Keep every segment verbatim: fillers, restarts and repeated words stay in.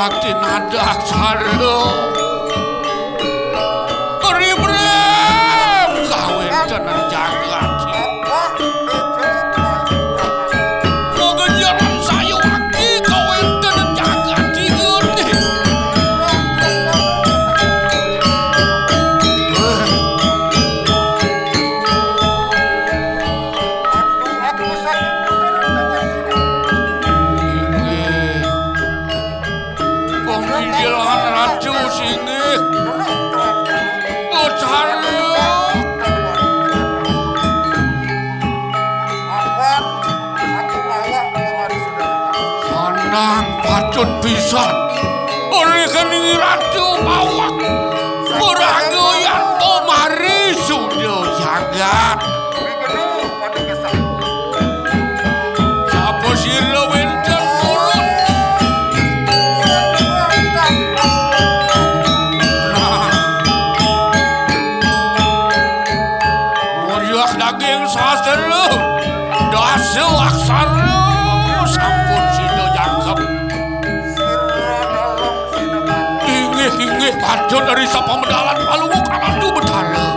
Tinadak sareng. Ribrem kawéntenan jagat. Mogenjaran sayuwakti kawéntenan jagat. Inggih. Pamijalan Ratu Singgih. Betara. Sanang patut pisan. Olih kening Ratu awak. Beragayan pamari suda jagat. Sapa sira wénten turun? Nah. Mulyah daging sastra, dasa aksara sampun sida jangkep. Inggih, inggih, patut ari sapamedalan Palungguh Ratu Betara.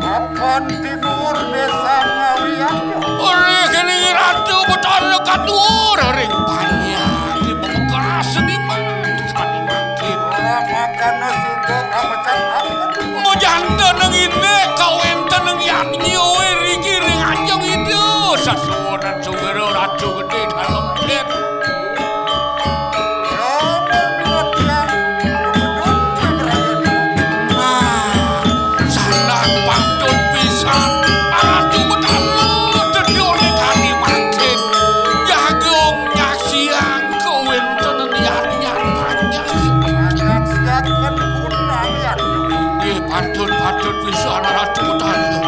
Apan tinuwur désa ngawiyaja. Olih kening Ratu Betara katuwur ring panjak, dipemekas seniman kadi mangkin. Lamakana sida amecahaken. Majanten nang indik kawéntenan yadnya riki ring ajeng Ida. Sasuhunan sugra Ratu Gedé Dalem Dét. Nah, sanang patut pisan. Ratu Betara teduh ring kadi mangkin. Jagung nyaksiang kawéntenan yan-yan panjak. Nyaksiaken gunang yan. Inggih, patut, patut pisan Ratu Betara.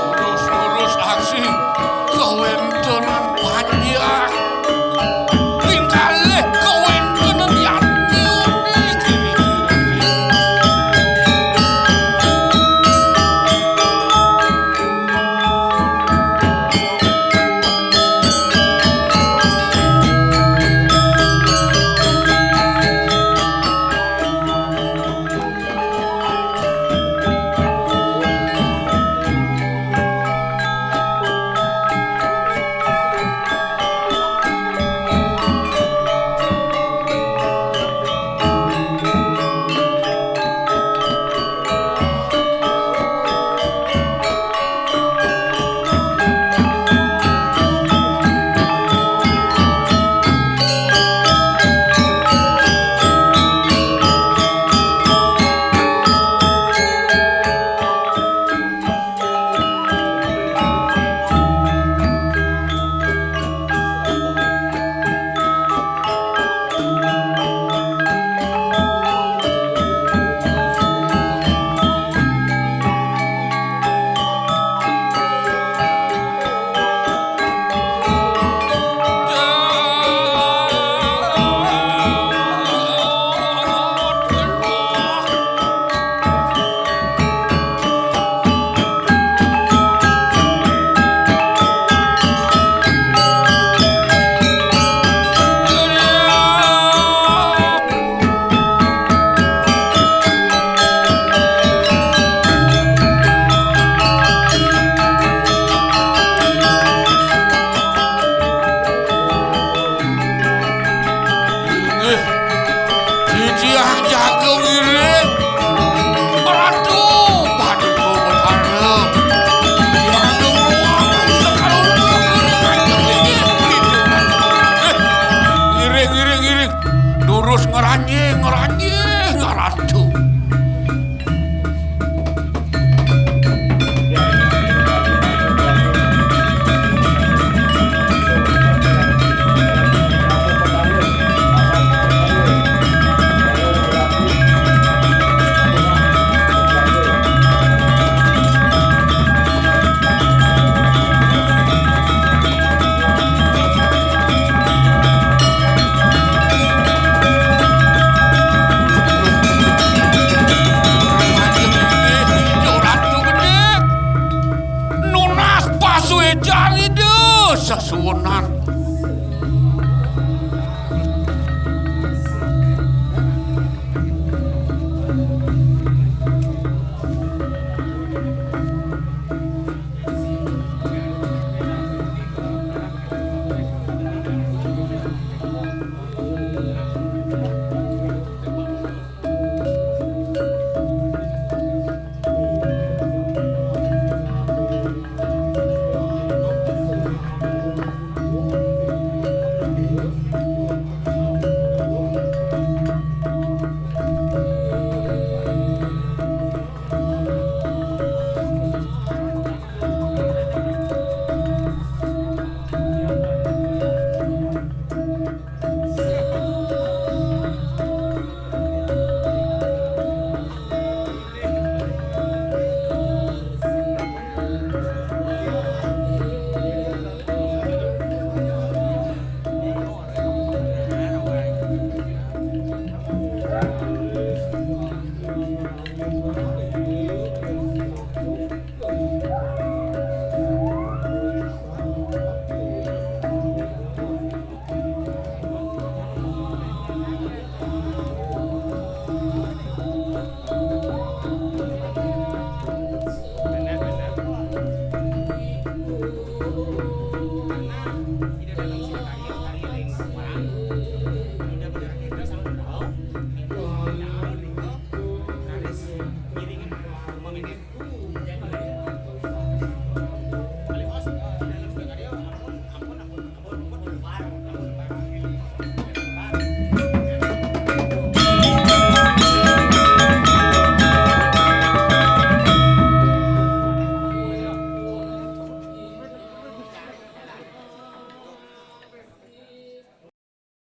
Urus-urus aksi kawéntenan panjak. Ping kalih kawéntenan yadnya. suwunan.